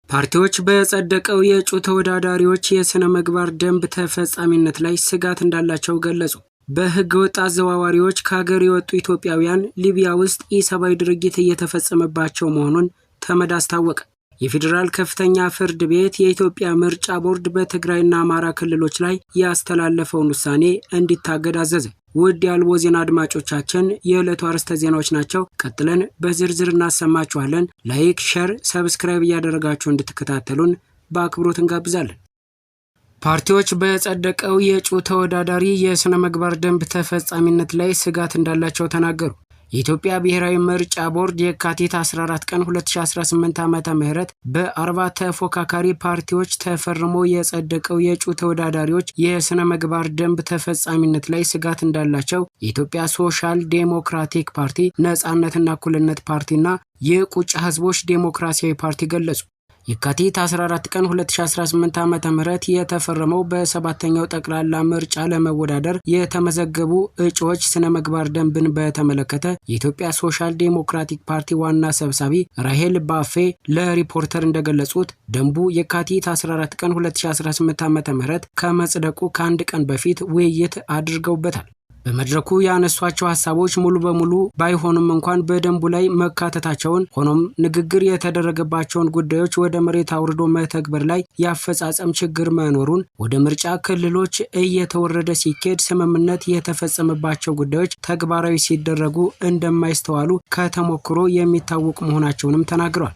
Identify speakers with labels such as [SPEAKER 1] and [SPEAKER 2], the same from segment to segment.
[SPEAKER 1] ፓርቲዎች በጸደቀው የእጩ ተወዳዳሪዎች የሥነ ምግባር ደንብ ተፈጻሚነት ላይ ስጋት እንዳላቸው ገለጹ። በሕገ ወጥ አዘዋዋሪዎች ከሀገር የወጡ ኢትዮጵያውያን ሊቢያ ውስጥ ኢሰብአዊ ድርጊት እየተፈጸመባቸው መሆኑን ተመድ አስታወቀ። የፌዴራል ከፍተኛ ፍርድ ቤት የኢትዮጵያ ምርጫ ቦርድ በትግራይና አማራ ክልሎች ላይ ያስተላለፈውን ውሳኔ እንዲታገድ አዘዘ። ውድ የአልቦ ዜና አድማጮቻችን፣ የዕለቱ አርዕስተ ዜናዎች ናቸው። ቀጥለን በዝርዝር እናሰማችኋለን። Like፣ share፣ subscribe እያደረጋችሁ እንድትከታተሉን በአክብሮት እንጋብዛለን። ፓርቲዎች በጸደቀው የእጩ ተወዳዳሪ የሥነ ምግባር ደንብ ተፈጻሚነት ላይ ስጋት እንዳላቸው ተናገሩ። የኢትዮጵያ ብሔራዊ ምርጫ ቦርድ የካቲት 14 ቀን 2018 ዓ.ም በ40 ተፎካካሪ ፓርቲዎች ተፈርሞ የጸደቀው የእጩ ተወዳዳሪዎች የሥነ ምግባር ደንብ ተፈጻሚነት ላይ ስጋት እንዳላቸው የኢትዮጵያ ሶሻል ዴሞክራቲክ ፓርቲ፣ ነጻነትና እኩልነት ፓርቲና የቁጫ ሕዝቦች ዴሞክራሲያዊ ፓርቲ ገለጹ። የካቲት 14 ቀን 2018 ዓ.ም የተፈረመው በሰባተኛው ጠቅላላ ምርጫ ለመወዳደር የተመዘገቡ እጩዎች ስነ ምግባር ደንብን በተመለከተ የኢትዮጵያ ሶሻል ዴሞክራቲክ ፓርቲ ዋና ሰብሳቢ ራሄል ባፌ ለሪፖርተር እንደገለጹት፣ ደንቡ የካቲት 14 ቀን 2018 ዓ.ም ከመጽደቁ ከአንድ ቀን በፊት ውይይት አድርገውበታል። በመድረኩ ያነሷቸው ሀሳቦች ሙሉ በሙሉ ባይሆኑም እንኳን በደንቡ ላይ መካተታቸውን፣ ሆኖም ንግግር የተደረገባቸውን ጉዳዮች ወደ መሬት አውርዶ መተግበር ላይ የአፈጻጸም ችግር መኖሩን፣ ወደ ምርጫ ክልሎች እየተወረደ ሲኬድ ስምምነት የተፈጸመባቸው ጉዳዮች ተግባራዊ ሲደረጉ እንደማይስተዋሉ ከተሞክሮ የሚታወቁ መሆናቸውንም ተናግረዋል።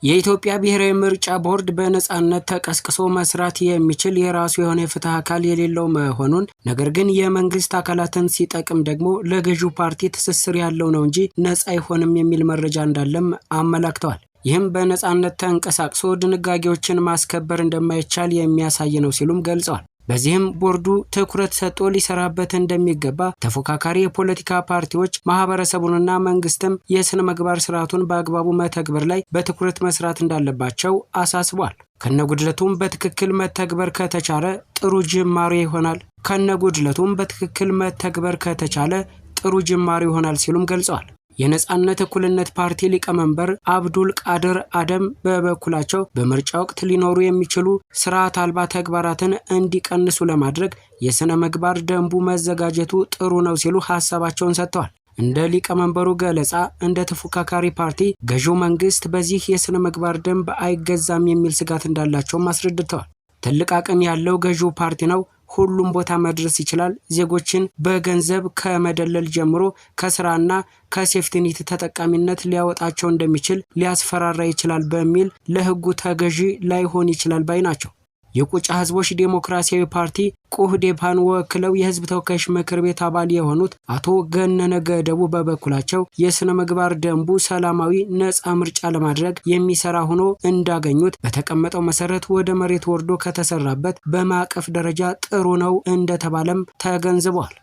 [SPEAKER 1] የኢትዮጵያ ብሔራዊ ምርጫ ቦርድ በነፃነት ተንቀሳቅሶ መስራት የሚችል የራሱ የሆነ የፍትህ አካል የሌለው መሆኑን፣ ነገር ግን የመንግስት አካላትን ሲጠቅም ደግሞ ለገዢው ፓርቲ ትስስር ያለው ነው እንጂ ነፃ አይሆንም የሚል መረጃ እንዳለም አመላክተዋል። ይህም በነፃነት ተንቀሳቅሶ ድንጋጌዎችን ማስከበር እንደማይቻል የሚያሳይ ነው ሲሉም ገልጸዋል። በዚህም ቦርዱ ትኩረት ሰጥቶ ሊሰራበት እንደሚገባ፣ ተፎካካሪ የፖለቲካ ፓርቲዎች፣ ማህበረሰቡንና መንግስትም የስነ ምግባር ስርዓቱን በአግባቡ መተግበር ላይ በትኩረት መስራት እንዳለባቸው አሳስቧል። ከነጉድለቱም በትክክል መተግበር ከተቻለ ጥሩ ጅማሬ ይሆናል። ከነጉድለቱም በትክክል መተግበር ከተቻለ ጥሩ ጅማሬ ይሆናል ሲሉም ገልጸዋል። የነጻነት እኩልነት ፓርቲ ሊቀመንበር አብዱል ቃድር አደም በበኩላቸው በምርጫ ወቅት ሊኖሩ የሚችሉ ስርዓት አልባ ተግባራትን እንዲቀንሱ ለማድረግ የሥነ ምግባር ደንቡ መዘጋጀቱ ጥሩ ነው ሲሉ ሀሳባቸውን ሰጥተዋል። እንደ ሊቀመንበሩ ገለጻ፣ እንደ ተፎካካሪ ፓርቲ ገዢው መንግስት በዚህ የሥነ ምግባር ደንብ አይገዛም የሚል ስጋት እንዳላቸውም አስረድተዋል። ትልቅ አቅም ያለው ገዢው ፓርቲ ነው። ሁሉም ቦታ መድረስ ይችላል። ዜጎችን በገንዘብ ከመደለል ጀምሮ ከስራና ከሴፍቲኒት ተጠቃሚነት ሊያወጣቸው እንደሚችል ሊያስፈራራ ይችላል በሚል ለህጉ ተገዢ ላይሆን ይችላል ባይ ናቸው። የቁጫ ህዝቦች ዴሞክራሲያዊ ፓርቲ ቁህዴፓን ወክለው የህዝብ ተወካዮች ምክር ቤት አባል የሆኑት አቶ ገነነ ገደቡ በበኩላቸው የስነ ምግባር ደንቡ ሰላማዊ ነፃ ምርጫ ለማድረግ የሚሰራ ሆኖ እንዳገኙት፣ በተቀመጠው መሰረት ወደ መሬት ወርዶ ከተሰራበት በማዕቀፍ ደረጃ ጥሩ ነው እንደተባለም ተገንዝበዋል።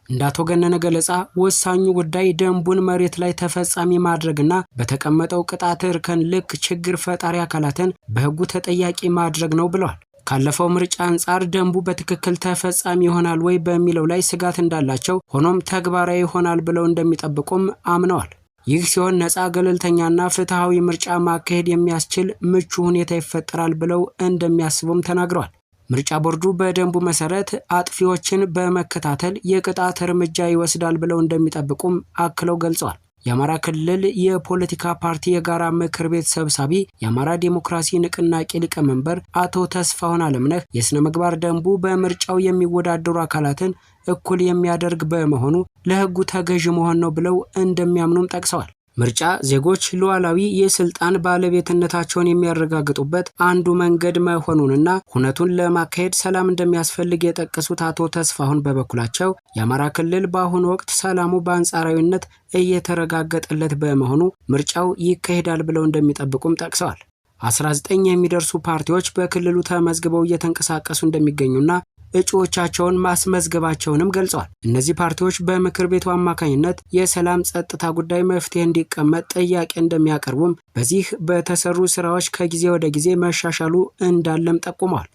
[SPEAKER 1] እንደ አቶ ገነነ ገለጻ፣ ወሳኙ ጉዳይ ደንቡን መሬት ላይ ተፈጻሚ ማድረግና በተቀመጠው ቅጣት እርከን ልክ ችግር ፈጣሪ አካላትን በህጉ ተጠያቂ ማድረግ ነው ብለዋል። ካለፈው ምርጫ አንጻር ደንቡ በትክክል ተፈጻሚ ይሆናል ወይ በሚለው ላይ ስጋት እንዳላቸው፣ ሆኖም ተግባራዊ ይሆናል ብለው እንደሚጠብቁም አምነዋል። ይህ ሲሆን ነፃ፣ ገለልተኛና ፍትሐዊ ምርጫ ማካሄድ የሚያስችል ምቹ ሁኔታ ይፈጠራል ብለው እንደሚያስቡም ተናግረዋል። ምርጫ ቦርዱ በደንቡ መሰረት አጥፊዎችን በመከታተል የቅጣት እርምጃ ይወስዳል ብለው እንደሚጠብቁም አክለው ገልጸዋል። የአማራ ክልል የፖለቲካ ፓርቲ የጋራ ምክር ቤት ሰብሳቢ፣ የአማራ ዴሞክራሲ ንቅናቄ ሊቀመንበር አቶ ተስፋሁን አለምነህ የስነ ምግባር ደንቡ በምርጫው የሚወዳደሩ አካላትን እኩል የሚያደርግ በመሆኑ ለሕጉ ተገዢ መሆን ነው ብለው እንደሚያምኑም ጠቅሰዋል። ምርጫ ዜጎች ሉዓላዊ የስልጣን ባለቤትነታቸውን የሚያረጋግጡበት አንዱ መንገድ መሆኑንና ሁነቱን ለማካሄድ ሰላም እንደሚያስፈልግ የጠቀሱት አቶ ተስፋሁን በበኩላቸው፣ የአማራ ክልል በአሁኑ ወቅት ሰላሙ በአንጻራዊነት እየተረጋገጠለት በመሆኑ ምርጫው ይካሄዳል ብለው እንደሚጠብቁም ጠቅሰዋል። 19 የሚደርሱ ፓርቲዎች በክልሉ ተመዝግበው እየተንቀሳቀሱ እንደሚገኙና እጩዎቻቸውን ማስመዝገባቸውንም ገልጸዋል። እነዚህ ፓርቲዎች በምክር ቤቱ አማካኝነት የሰላም ጸጥታ ጉዳይ መፍትሄ እንዲቀመጥ ጥያቄ እንደሚያቀርቡም፣ በዚህ በተሰሩ ስራዎች ከጊዜ ወደ ጊዜ መሻሻሉ እንዳለም ጠቁመዋል።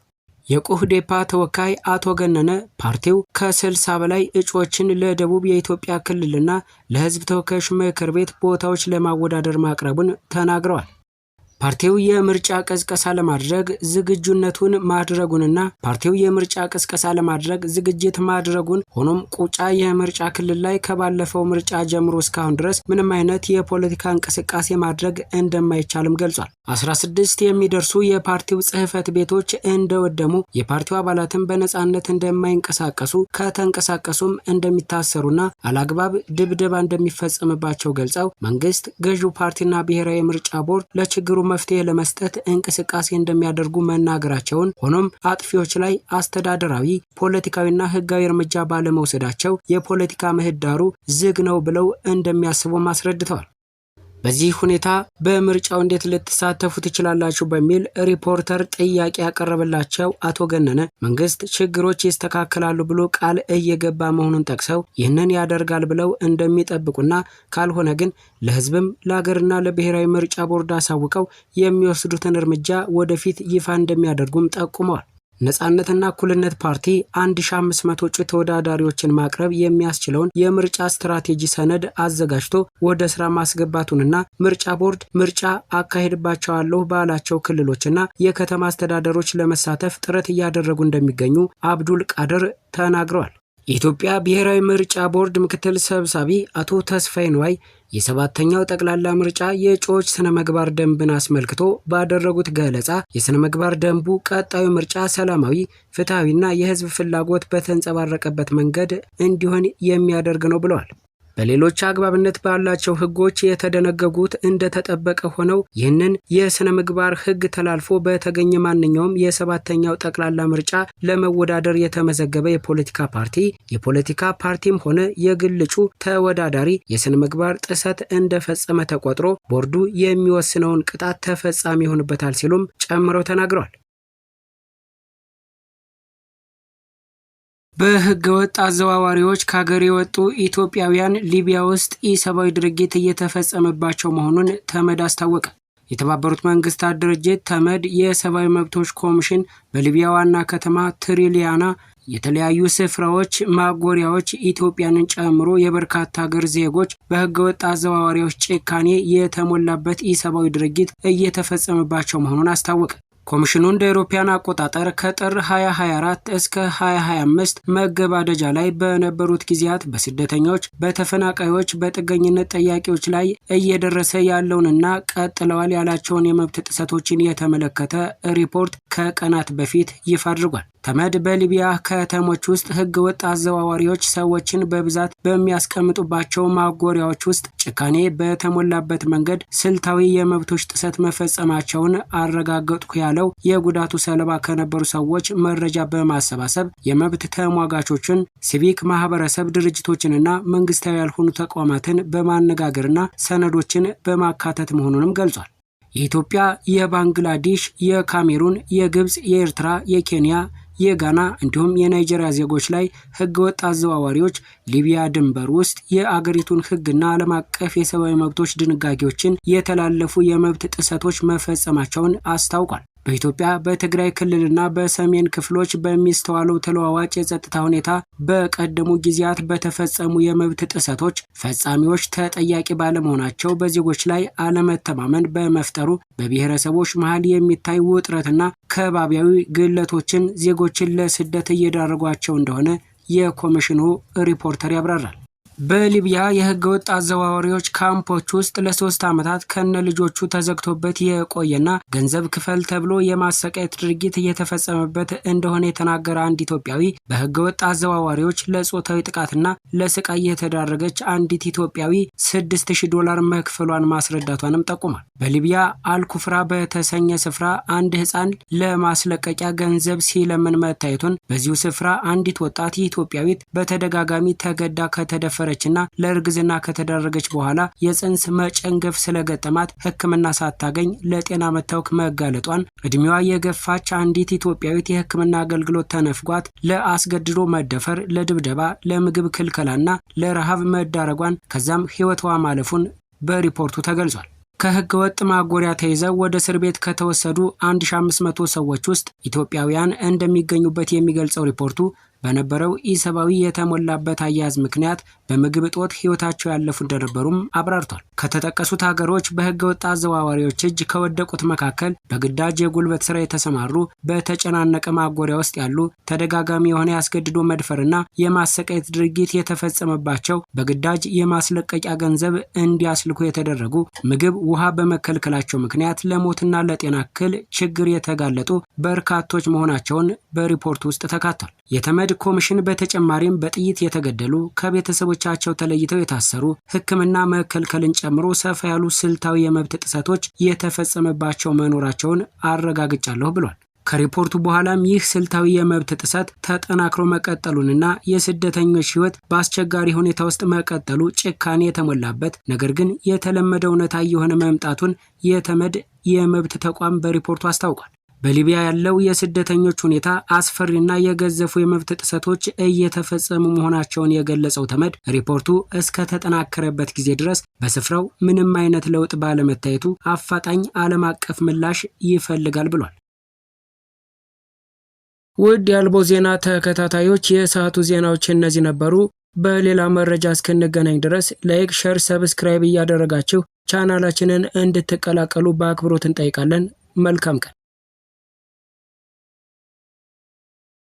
[SPEAKER 1] የቁህዴፓ ተወካይ አቶ ገነነ ፓርቲው ከ60 በላይ እጩዎችን ለደቡብ የኢትዮጵያ ክልልና ለሕዝብ ተወካዮች ምክር ቤት ቦታዎች ለማወዳደር ማቅረቡን ተናግረዋል። ፓርቲው የምርጫ ቅስቀሳ ለማድረግ ዝግጁነቱን ማድረጉንና ፓርቲው የምርጫ ቅስቀሳ ለማድረግ ዝግጅት ማድረጉን፣ ሆኖም ቁጫ የምርጫ ክልል ላይ ከባለፈው ምርጫ ጀምሮ እስካሁን ድረስ ምንም አይነት የፖለቲካ እንቅስቃሴ ማድረግ እንደማይቻልም ገልጿል። 16 የሚደርሱ የፓርቲው ጽሕፈት ቤቶች እንደወደሙ፣ የፓርቲው አባላትም በነጻነት እንደማይንቀሳቀሱ፣ ከተንቀሳቀሱም እንደሚታሰሩና አላግባብ ድብደባ እንደሚፈጸምባቸው ገልጸው መንግስት፣ ገዢው ፓርቲና ብሔራዊ ምርጫ ቦርድ ለችግሩ መፍትሄ ለመስጠት እንቅስቃሴ እንደሚያደርጉ መናገራቸውን፣ ሆኖም አጥፊዎች ላይ አስተዳደራዊ፣ ፖለቲካዊና ሕጋዊ እርምጃ ባለመውሰዳቸው የፖለቲካ ምህዳሩ ዝግ ነው ብለው እንደሚያስቡም አስረድተዋል። በዚህ ሁኔታ በምርጫው እንዴት ልትሳተፉ ትችላላችሁ በሚል ሪፖርተር ጥያቄ ያቀረበላቸው አቶ ገነነ መንግስት ችግሮች ይስተካከላሉ ብሎ ቃል እየገባ መሆኑን ጠቅሰው ይህንን ያደርጋል ብለው እንደሚጠብቁና ካልሆነ ግን ለሕዝብም ለሀገርና ለብሔራዊ ምርጫ ቦርድ አሳውቀው የሚወስዱትን እርምጃ ወደፊት ይፋ እንደሚያደርጉም ጠቁመዋል። ነጻነትና እኩልነት ፓርቲ 1500 እጩ ተወዳዳሪዎችን ማቅረብ የሚያስችለውን የምርጫ ስትራቴጂ ሰነድ አዘጋጅቶ ወደ ስራ ማስገባቱንና ምርጫ ቦርድ ምርጫ አካሄድባቸዋለሁ ባላቸው ክልሎችና የከተማ አስተዳደሮች ለመሳተፍ ጥረት እያደረጉ እንደሚገኙ አብዱል ቃድር ተናግረዋል። የኢትዮጵያ ብሔራዊ ምርጫ ቦርድ ምክትል ሰብሳቢ አቶ ተስፋዬ ንዋይ የሰባተኛው ጠቅላላ ምርጫ የእጩዎች ስነ ምግባር ደንብን አስመልክቶ ባደረጉት ገለጻ የስነ ምግባር ደንቡ ቀጣዩ ምርጫ ሰላማዊ፣ ፍትሐዊና የሕዝብ ፍላጎት በተንጸባረቀበት መንገድ እንዲሆን የሚያደርግ ነው ብለዋል። በሌሎች አግባብነት ባላቸው ሕጎች የተደነገጉት እንደተጠበቀ ሆነው ይህንን የስነ ምግባር ሕግ ተላልፎ በተገኘ ማንኛውም የሰባተኛው ጠቅላላ ምርጫ ለመወዳደር የተመዘገበ የፖለቲካ ፓርቲ፣ የፖለቲካ ፓርቲም ሆነ የግል እጩ ተወዳዳሪ የስነ ምግባር ጥሰት እንደፈጸመ ተቆጥሮ ቦርዱ የሚወስነውን ቅጣት ተፈጻሚ ይሆንበታል ሲሉም ጨምረው ተናግረዋል። በህገወጥ አዘዋዋሪዎች ከሀገር የወጡ ኢትዮጵያውያን ሊቢያ ውስጥ ኢሰብአዊ ድርጊት እየተፈጸመባቸው መሆኑን ተመድ አስታወቀ። የተባበሩት መንግስታት ድርጅት ተመድ የሰብአዊ መብቶች ኮሚሽን በሊቢያ ዋና ከተማ ትሪሊያና የተለያዩ ስፍራዎች ማጎሪያዎች ኢትዮጵያንን ጨምሮ የበርካታ ሀገር ዜጎች በህገወጥ አዘዋዋሪዎች ጭካኔ የተሞላበት ኢሰብአዊ ድርጊት እየተፈጸመባቸው መሆኑን አስታወቀ። ኮሚሽኑ እንደ አውሮፓውያን አቆጣጠር ከጥር 2024 እስከ 2025 መገባደጃ ላይ በነበሩት ጊዜያት በስደተኞች፣ በተፈናቃዮች፣ በጥገኝነት ጠያቂዎች ላይ እየደረሰ ያለውንና ቀጥለዋል ያላቸውን የመብት ጥሰቶችን የተመለከተ ሪፖርት ከቀናት በፊት ይፋ አድርጓል። ተመድ በሊቢያ ከተሞች ውስጥ ህገወጥ አዘዋዋሪዎች ሰዎችን በብዛት በሚያስቀምጡባቸው ማጎሪያዎች ውስጥ ጭካኔ በተሞላበት መንገድ ስልታዊ የመብቶች ጥሰት መፈጸማቸውን አረጋገጥኩ ያለው የጉዳቱ ሰለባ ከነበሩ ሰዎች መረጃ በማሰባሰብ የመብት ተሟጋቾችን፣ ሲቪክ ማህበረሰብ ድርጅቶችንና መንግስታዊ ያልሆኑ ተቋማትን በማነጋገርና ሰነዶችን በማካተት መሆኑንም ገልጿል። የኢትዮጵያ፣ የባንግላዴሽ፣ የካሜሩን፣ የግብፅ፣ የኤርትራ፣ የኬንያ፣ የጋና እንዲሁም የናይጄሪያ ዜጎች ላይ ህገወጥ አዘዋዋሪዎች ሊቢያ ድንበር ውስጥ የአገሪቱን ህግና ዓለም አቀፍ የሰብአዊ መብቶች ድንጋጌዎችን የተላለፉ የመብት ጥሰቶች መፈጸማቸውን አስታውቋል። በኢትዮጵያ በትግራይ ክልልና በሰሜን ክፍሎች በሚስተዋለው ተለዋዋጭ የጸጥታ ሁኔታ በቀደሙ ጊዜያት በተፈጸሙ የመብት ጥሰቶች ፈጻሚዎች ተጠያቂ ባለመሆናቸው በዜጎች ላይ አለመተማመን በመፍጠሩ በብሔረሰቦች መሀል የሚታይ ውጥረትና ከባቢያዊ ግለቶችን ዜጎችን ለስደት እየዳረጓቸው እንደሆነ የኮሚሽኑ ሪፖርተር ያብራራል። በሊቢያ የህገወጥ አዘዋዋሪዎች ካምፖች ውስጥ ለ3 ዓመታት ከነ ልጆቹ ተዘግቶበት የቆየና ገንዘብ ክፈል ተብሎ የማሰቃየት ድርጊት እየተፈጸመበት እንደሆነ የተናገረ አንድ ኢትዮጵያዊ፣ በህገወጥ አዘዋዋሪዎች ለጾታዊ ጥቃትና ለስቃይ የተዳረገች አንዲት ኢትዮጵያዊ 6000 ዶላር መክፈሏን ማስረዳቷንም ጠቁሟል። በሊቢያ አልኩፍራ በተሰኘ ስፍራ አንድ ህፃን ለማስለቀቂያ ገንዘብ ሲለምን መታየቱን፣ በዚሁ ስፍራ አንዲት ወጣት ኢትዮጵያዊት በተደጋጋሚ ተገዳ ከተደፈረችና ለእርግዝና ከተዳረገች በኋላ የጽንስ መጨንገፍ ስለገጠማት ሕክምና ሳታገኝ ለጤና መታወክ መጋለጧን፣ እድሜዋ የገፋች አንዲት ኢትዮጵያዊት የሕክምና አገልግሎት ተነፍጓት ለአስገድዶ መደፈር፣ ለድብደባ፣ ለምግብ ክልከላና ለረሃብ መዳረጓን ከዛም ሕይወቷ ማለፉን በሪፖርቱ ተገልጿል። ከህገ ወጥ ማጎሪያ ተይዘው ወደ እስር ቤት ከተወሰዱ 1500 ሰዎች ውስጥ ኢትዮጵያውያን እንደሚገኙበት የሚገልጸው ሪፖርቱ በነበረው ኢሰብአዊ የተሞላበት አያያዝ ምክንያት በምግብ እጦት ሕይወታቸው ያለፉ እንደነበሩም አብራርቷል። ከተጠቀሱት ሀገሮች በህገወጥ አዘዋዋሪዎች እጅ ከወደቁት መካከል በግዳጅ የጉልበት ስራ የተሰማሩ፣ በተጨናነቀ ማጎሪያ ውስጥ ያሉ፣ ተደጋጋሚ የሆነ ያስገድዶ መድፈርና የማሰቃየት ድርጊት የተፈጸመባቸው፣ በግዳጅ የማስለቀቂያ ገንዘብ እንዲያስልኩ የተደረጉ፣ ምግብ ውሃ በመከልከላቸው ምክንያት ለሞትና ለጤና እክል ችግር የተጋለጡ በርካቶች መሆናቸውን በሪፖርቱ ውስጥ ተካቷል። የተመድ ኮሚሽን በተጨማሪም በጥይት የተገደሉ፣ ከቤተሰቦቻቸው ተለይተው የታሰሩ፣ ሕክምና መከልከልን ጨምሮ ሰፋ ያሉ ስልታዊ የመብት ጥሰቶች የተፈጸመባቸው መኖራቸውን አረጋግጫለሁ ብሏል። ከሪፖርቱ በኋላም ይህ ስልታዊ የመብት ጥሰት ተጠናክሮ መቀጠሉንና የስደተኞች ሕይወት በአስቸጋሪ ሁኔታ ውስጥ መቀጠሉ ጭካኔ የተሞላበት ነገር ግን የተለመደ እውነታ እየሆነ መምጣቱን የተመድ የመብት ተቋም በሪፖርቱ አስታውቋል። በሊቢያ ያለው የስደተኞች ሁኔታ አስፈሪና የገዘፉ የመብት ጥሰቶች እየተፈጸሙ መሆናቸውን የገለጸው ተመድ ሪፖርቱ እስከተጠናከረበት ጊዜ ድረስ በስፍራው ምንም አይነት ለውጥ ባለመታየቱ አፋጣኝ ዓለም አቀፍ ምላሽ ይፈልጋል ብሏል። ውድ የአልቦ ዜና ተከታታዮች፣ የሰዓቱ ዜናዎች እነዚህ ነበሩ። በሌላ መረጃ እስክንገናኝ ድረስ like፣ share፣ subscribe እያደረጋችሁ ቻናላችንን እንድትቀላቀሉ በአክብሮት እንጠይቃለን። መልካም ቀን።